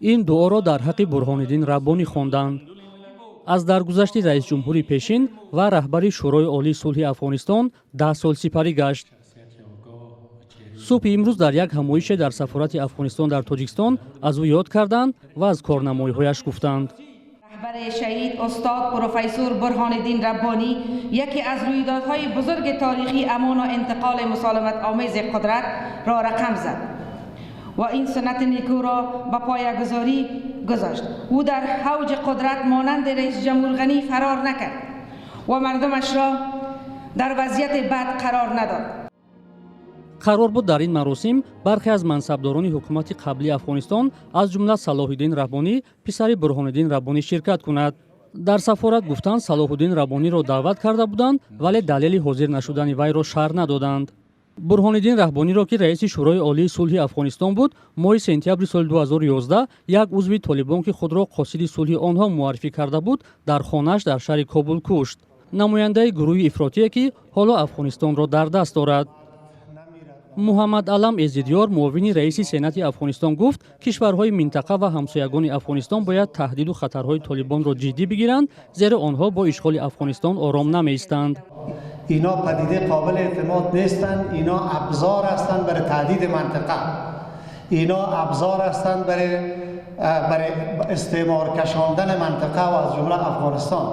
Ин дуоро дар ҳаққи Бурҳониддин Раббонӣ хонданд. Аз даргузашти раисҷумҳури пешин ва раҳбари Шӯрои олии сулҳи Афғонистон 10 сол сипарӣ гашт. Субҳи имрӯз дар як ҳамоише дар сафорати Афғонистон дар Тоҷикистон аз ӯ ёд карданд ва аз корнамоиҳояш гуфтанд. Раҳбари шаҳид, устод профессор Бурҳониддин Раббонӣ яке аз рӯйдодҳои бузурги таърихӣ, амоно интиқоли мусолиматомези қудрат ро рақам зад ва ин суннати некӯро ба поягузорӣ гузошт. Ӯ дар ҳавҷи қудрат монанди раиси ҷумҳур Ғанӣ фарор накард ва мардумашро дар вазъияти бад қарор надод. Қарор буд, дар ин маросим бархе аз мансабдорони ҳукумати қаблии Афғонистон, аз ҷумла Салоҳиддин Раббонӣ, писари Бурҳониддин Раббонӣ, ширкат кунад. Дар сафорат гуфтанд, Салоҳуддин Раббониро даъват карда буданд, вале далели ҳозир нашудани вайро шарҳ надоданд. Бурҳониддин Раҳбониро, ки раиси Шӯрои олии сулҳи Афғонистон буд, моҳи сентябри соли 2011 як узви Толибон, ки худро қосиди сулҳи онҳо муаррифӣ карда буд, дар хонааш дар шаҳри Кобул кушт, намояндаи гурӯҳи ифротие, ки ҳоло Афғонистонро дар даст дорад. Муҳаммад Алам Эзидёр, муовини раиси Сенати Афғонистон, гуфт, кишварҳои минтақа ва ҳамсоягони Афғонистон бояд таҳдиду хатарҳои Толибонро ҷиддӣ бигиранд, зеро онҳо бо ишғоли Афғонистон ором намеистанд. اینا پدیده قابل اعتماد نیستند. اینا ابزار هستند برای تهدید منطقه. اینا ابزار هستند برای استعمار کشاندن منطقه و از جمله افغانستان.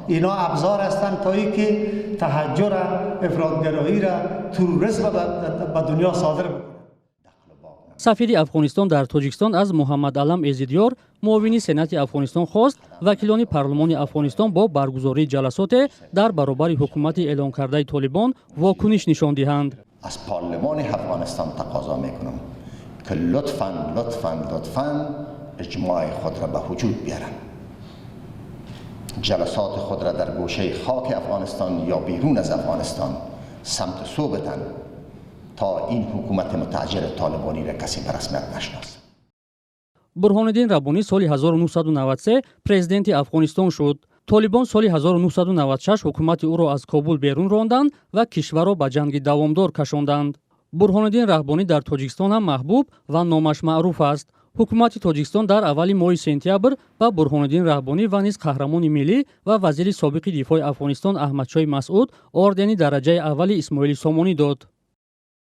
اینا ابزار هستند تا اینکه تحجر، افراط‌گرایی را، تروریسم به دنیا صادر بکنند. Сафири Афғонистон дар Тоҷикистон аз Муҳаммад Алам Эзидёр, муовини Сенати Афғонистон, хост, вакилони парлумони Афғонистон бо баргузории ҷаласоте дар баробари ҳукумати эълонкардаи Толибон вокуниш нишон диҳанд. Аз پارلمان افغانستان تقاضا میکنم که لطفا، لطفا، لطفا اجماع خود را به وجود بیارن، جلسات خود را در گوشه خاک افغانستان یا بیرون از افغانستان سمت سو بتن تا این حکومت متحجر طالبانی را کسی به رسمیت نشناسد. Бурҳониддин Раббонӣ соли 1993 президенти Афғонистон шуд. Толибон соли 1996 ҳукумати ӯро аз Кобул берун ронданд ва кишварро ба ҷанги давомдор кашонданд. Бурҳониддин Раҳбонӣ дар Тоҷикистон ҳам маҳбуб ва номаш маъруф аст. Ҳукумати Тоҷикистон дар аввали моҳи сентябр ба Бурҳониддин Раҳбонӣ ва низ қаҳрамони миллӣ ва вазири собиқи дифои Афғонистон Аҳмадшоҳи Масъуд ордени дараҷаи аввали Исмоили Сомонӣ дод.